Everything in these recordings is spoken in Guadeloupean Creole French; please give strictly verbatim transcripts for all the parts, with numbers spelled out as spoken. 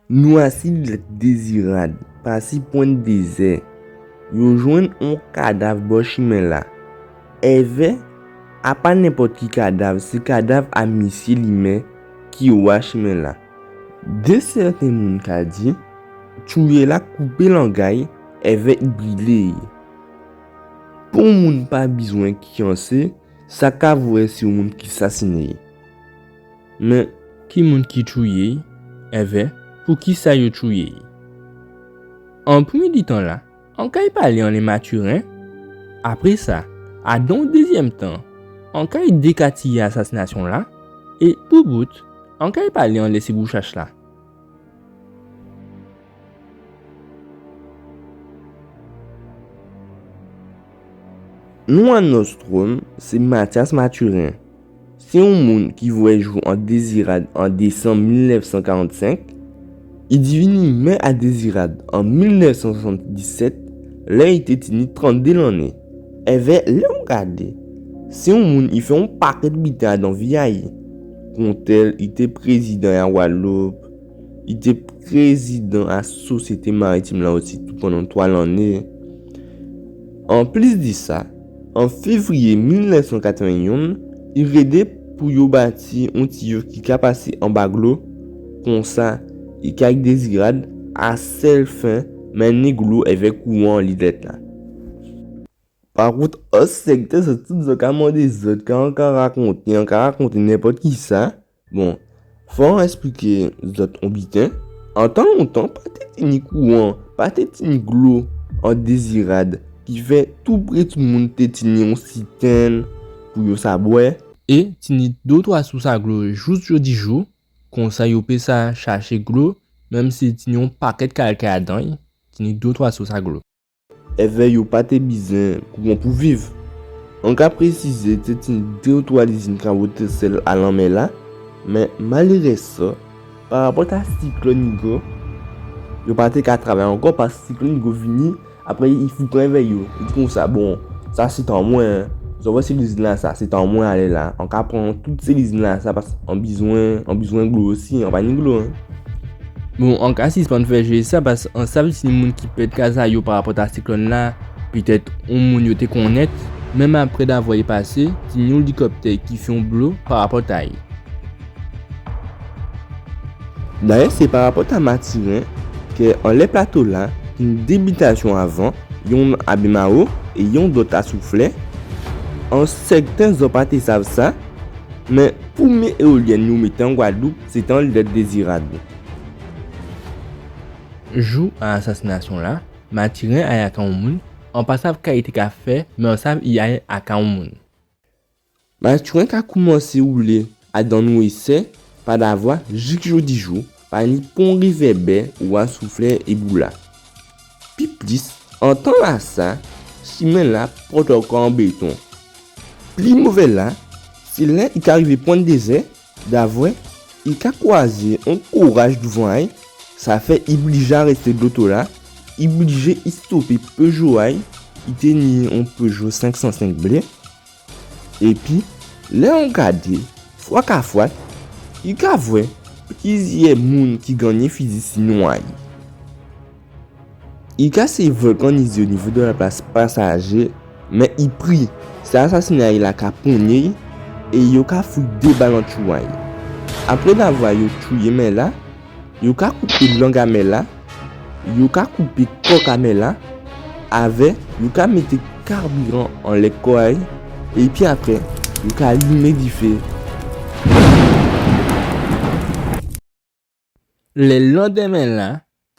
Nou asi lilèt Dézirad, pasi Pwent Dézè, yo jwenn on kadav bò chimen-la. Èvè, a pa nenpòt ki kadav, sé kadav a misyé li menm ki owa chimen-la. Dé sèten moun ka di, tchouyè-la koupé lang a-y, èvè i brilé-y. Pou moun pa bizwen ki an sé, sa ka vwè sé on moun ki sasiné-y. Mé ki moun ki tchouyé-y, èvè poukisa yo tchouyé-y? An prèmyé di tan-la, an kay palé anlè Mathurin. Apré sa, adan on dézyèm tan, an kay dékatiyé asasinasyon-la. É pou bout, an kay palé anlè sé wouchach-la. Non a nòstròm, sé Mathias Mathurin. Sé on moun ki vwè jou an Dézirad an désanm mil nèf san karant-senk. I divini mè a Dézirad an mil nèf san swasanndisèt, lè i té tini tranndé lanné. Èvè lè ou gadé, sé on moun i fè on pakèt biten adan vi a-y. Kontèl, i té prézidan a Gwadloup, i té prézidan a Sosyété Maritime-la osi tou pandan twa lanné. Anplis di sa, an févriyé mil nèf san katrèven-yonn, i rédé pou yo bati on tiyo ki ka pasé anba dlo. Konsa, i ka èd Dézirad a sèl fen mennen dlo èvè kouran lilèt-la. Pa kont, an sèten zòt tout zòt ka mandé zòt, ka, an ka rakonté, an ka rakonté nenpòt kisa. Bon, fò an èspliké zòt on biten. An tan lontan, pa té tini kouran, pa té tini dlo an Dézirad, kifè toupré tout moun té tini on sitèn pou yo sa bwè. É tini dé ou twa sous a dlo jous jòdijou, konsa yo pé sa chaché dlo, menm si tini on pakèt kalkè adan-y, tini dé ou twa sous a dlo. Èvè yo pa té bizwen kouran pou viv. An ka présizé té tini dé ou twa lizin ka woté sèl a lanmè-la, mé malérèzman, parapòt a siklòn Igo, yo pa té ka travay ankò, pas siklòn Igo vini, apré i fout pran èvè yo. I di konsa, bon, sa sé tan mwen, zò vwè sé lizin-lasa, sé tan mwen alè la. An ka pran tout sé lizin-lasa, pas an bizwen, an bizwen dlo osi, an pa ni dlo, en. Bon, an ka sispann fè jé sa, pas an sav tini moun ki pèd kaz a yo parapòt a siklòn-la, pétèt on moun yo té konnèt. Menm apré davwa i pasé, tini on élikoptè ki fè on blo parapòt a-y. Dayè, sé parapòt a Mathurin, kè anlè plato-la, tini dé bitasyon avan, yonn a Bémawo é yonn dòt a Souflè. An sèten zòt pa té sav sa, mé prèmyé éolyèn yo mété an Gwadloup, sé té an lilèt Dézirad. Jou a asasinasyon-la, Mathurin ay a kay on moun, an pa sav ka i té ka fè, mé an sav i ay a kay on moun. Mathurin ka koumansé woulé adan nwèsè, padavwa jik jòdijou, pa ni pon rèvèbè owa Souflè é Boula. Pi plis, an tan-lasa, chimen-la pòtokò an béton. Pli mové-la, sé lè i ka rivé Pwent Dézè, davwa i ka kwazé on koraj douvan a-y, sa fè i blijé arèsté loto-la, i blijé istopé Peugeot a-y, i té ni on Peugeot senk san senk blé. Épi, lè an gadé, fwa ka fwa, i ka vwè plizyè moun ki gannyé fizi si non a-y. I ka sé vòlkanizé o nivo dè laplas pasajé, mé i pri, sé asasen a-y la ka ponyé-y, é yo ka fout dé bal an tjou a-y. Apré davwa yo tchouyé mè-la, yo ka koupé lang a mè-la, yo ka koupé kòk a mè-la, avè yo ka mété karbiran anlè kò a-y, épi apré, yo ka limé difé. Lè landèmen-la,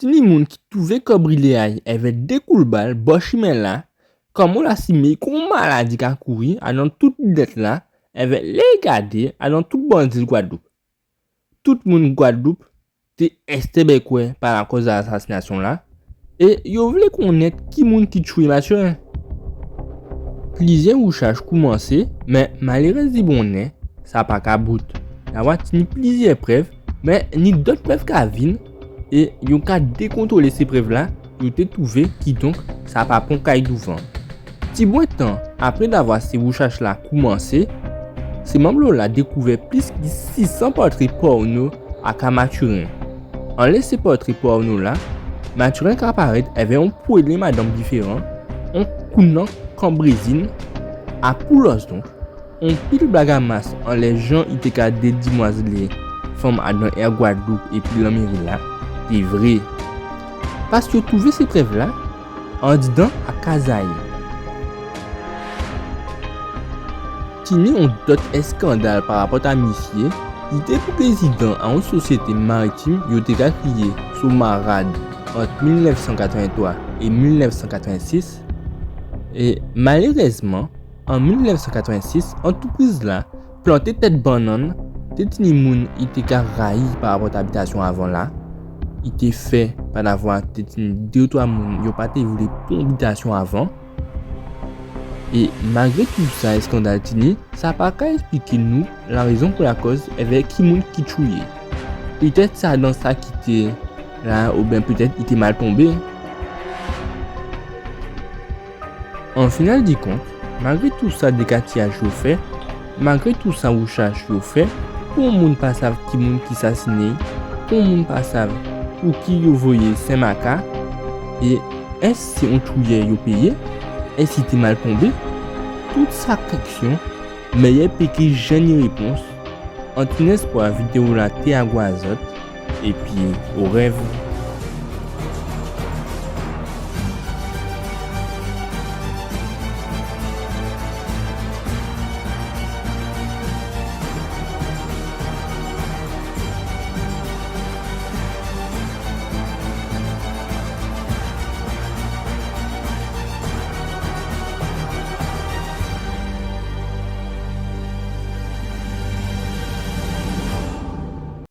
tini moun ki twouvé kò brilé a-y èvè dé koul bal bò chimen-la, kòm ou la simé kon maladi ka kouri adan tout lilèt-la, èvè lè gadé adan tout bò zil Gwadloup. Tout moun Gwadloup té èstèbèkwé pa lakòz a asasinasyon-la, é yo vlé konnèt ki moun ki tjwé Mathurin. Plizyè wouchach koumansé, mé malérèz di bonnè, sa pa ka bout. Davwa tini plizyè prèv, mé ni dòt prèv ka vin, é yo ka dékontwolé sé prèv-la yo té twouvé, kidonk sa pa pon kay douvan. Tibwen tan apré davwa sé wouchach-la koumansé, sé manmlo-la dékouvè plis ki sis san pòtré pòno a kay Mathurin. Anlè sé pòtré pòno-la, Mathurin ka parèt avè on pwélé madanm diféran, on kounan kanbrézin, a Poulòs donk, on pil blagamas anlè jan i té ka dédimwazélé fanm adan Air Guadeloupe épi lanméri-la, té vré. Pas yo touvé sé prèv-la andidan a kaz a-y. Tini on dòt èskandal parapòt a misyé, i té prézidan a on sosyété maritim yo té ka kriyé Somarad ant mil nèf san katrèventwa é mil nèf san katrèvensis. É malérèzman, an mil nèf san katrèvensis, antoupriz-la planté tèt bannann, té tini moun i té ka rayi parapòt a bitasyon avan-la, i té fè padavwa té tini dé ou twa moun yo pa té vlé pran bitasyon avan. É malgré tou sa èskandal tini, sa pa ka èspliké nou larézon pou lakòz èvè ki moun ki tchouyé. Pétèt sé adan sa ki té la, oubyen pétèt i té mal tonbé. An final di kont, malgré tou sa dékatiyaj yo fè, malgré tou sa wouchach yo fè, pon moun pa sav ki moun ki sasiné-y, pon moun pa sav pouki yo voyé Senmaka, é ès sé on tchouyè yo péyé, ès i té mal tonbé? Tout sa kèsyon, mé yo pé ké jen ni répons. An tin èspwa vidéo-la té a gou a zòt, épi o rèv.